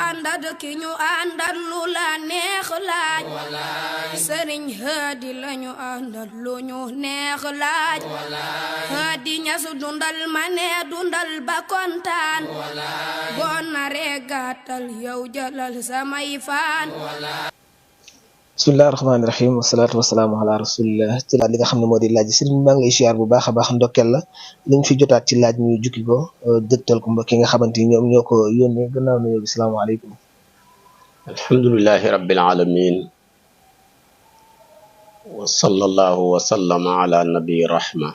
àndad ki ñu àndal lu la neex laaj sëriñ Hadi lañu àndal lu ñu neex laaj Hadi Ñas dundal ma ne dundal ba kontaan boo naree gàttal yow jëlal samay faan. bismillahi rahmaani rahim wasalaatu wasalaamu ala rasulillah ci laaj li nga xam ne moo di laaj sëriñ bi maa ngi lay siyaar bu baax a baax ndokkeel la liñ fi jotaat ci laaj ñu jukki ko dëgtal ko mbokk yi nga xamante ni ñoom ñoo ko yónnee gannaaw nuyoo bi salaamaaleykum. alhamdulillahi rabbil alamin wa sallallahu wa sallama ala nabi rahma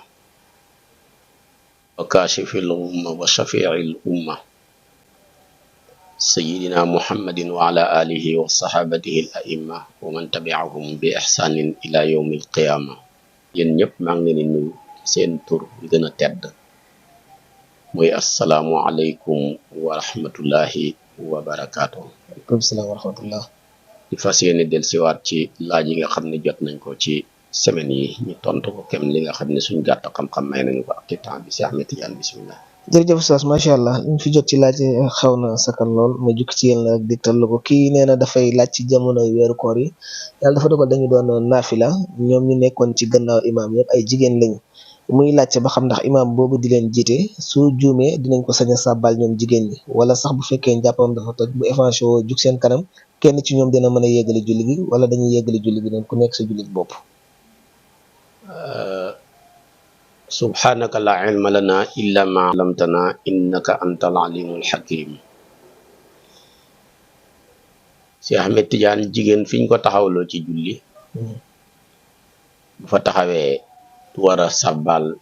wa kashifil umma wa shafi'il umma sayyidina muhammadin wa ala alihi wa sahabatihi al a'imma wa man tabi'ahum bi ihsanin ila yawmil qiyamah. yéen ñëpp maa ngi leen di nuyu seen tur bi gën a tedd muy assalaamu aleykum wa rahmatullahi wa barakaatuh. waaleykum salaam wa rahmatullah. di fas yéene del siwaat ci laaj yi nga xam ne jot nañ ko ci semaine yi ñu tontu ko kem li nga xam ne suñ gàtt xam-xam may nañu ko ak ci temps bi si Ahmed Tidiane bismillah. jërëjëf Oustaz macha allah liñ fi jot ci laaj xaw na sakkan lool ma jukki ci yéen la rek digtal la ko kii nee na dafay laaj ci jamono weeru koor yi yàlla dafa dogal dañu doon naafila ñoom ñu nekkoon ci gannaaw imaam yëpp ay jigéen lañu muy laajte ba xam ndax imaam boobu di leen jiite su juumee dinañ ko sañ a sàbbal ñoom jigéen ñi wala sax bu fekkee njàppam dafa toj bu évanché woo jug seen kanam kenn ci ñoom dina mën a yeggali julli gi wala dañuy yeggali julli gi noonu ku nekk sa julli bopp. subhanaka la ilma lana illa ma allamtana innaka antal alimul hakim. si Ahmed Tidiane jigéen fiñ ko taxawloo ci julli bu fa taxawee war a sabbal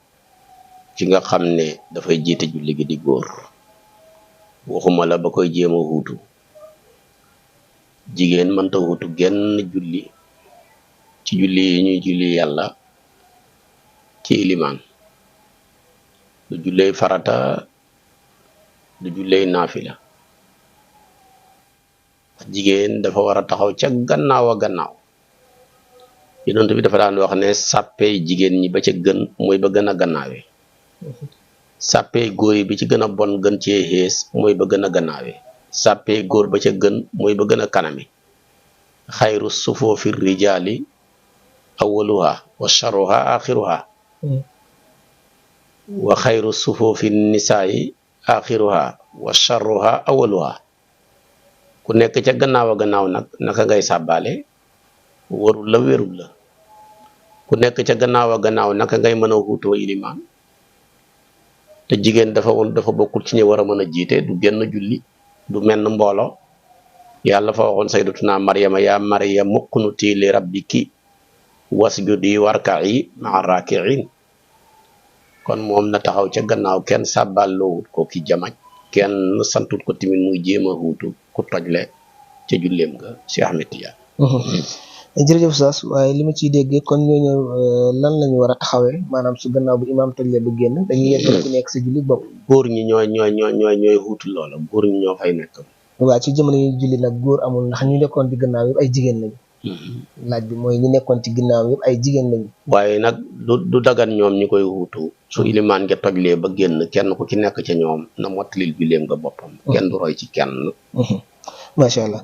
ci nga xam ne dafay jiite julli gi di góor waxuma la ba koy jéem a huutu jigéen mënta huutu genn julli ci julli yi ñuy julli yàlla ci ilimaan du julley farata du julley naafila jigéen dafa war a taxaw ca gannaaw a gannaaw yonent bi dafa daan wax ne sàppee jigéen ñi ba ca gën mooy ba gën a gannaawee sàppee góor yi bi ci gën a bon gën cee xees mooy ba gën a gannaawee sàppee góor ba ca gën mooy ba gën a kanami xayru sufoofi rijaali awaluha wa sharruha axiruha wa xayru sufoofi nisaayi axiruha wa sharruha awaluha ku nekk ca gannaaw a gannaaw nag naka ngay sàbbaale warul la wérul la ku nekk ca gannaaw a gannaaw naka ngay mën a xuutoo ilimaan te jigéen dafa bokkul ci ñi war a mën a jiite du genn julli du menn mbooloo yàlla fa waxoon sayyidatuna Maryama yaa Maryam uqnuti li rabbiki wasjudi warka'i ma'a raaki'in kon moom na taxaw ca gannaaw kenn sàbbal loowut ko ki jamaj kenn santut ko tamit muy jéem a xuutu ku tojle ca julleem nga si Ahmed Tidiane. jërëjëf Oustaz waaye li ma ciy déggee kon ñooñu lan lañu war a taxawee maanaam su gannaaw bu imaam tojlee bu génn dañuy yeggal ku nekk sa julli bopp. góor ñi ñooy xuutu loola góor ñi ñoo fay nekk. waaw ci jamono yi julli nag góor amul ndax ñu nekkoon ci gannaaw yëpp ay jigéen lañu. laaj bi mooy ñu nekkoon ci ginnaaw yëpp ay jigéen lañu. waaye nag du dagan ñoom ñi koy xuutu su ilimaan nga tojlee ba génn kenn ku ci nekk ca ñoom na mottalil julleem nga boppam. kenn du roy ci kenn. macha allah.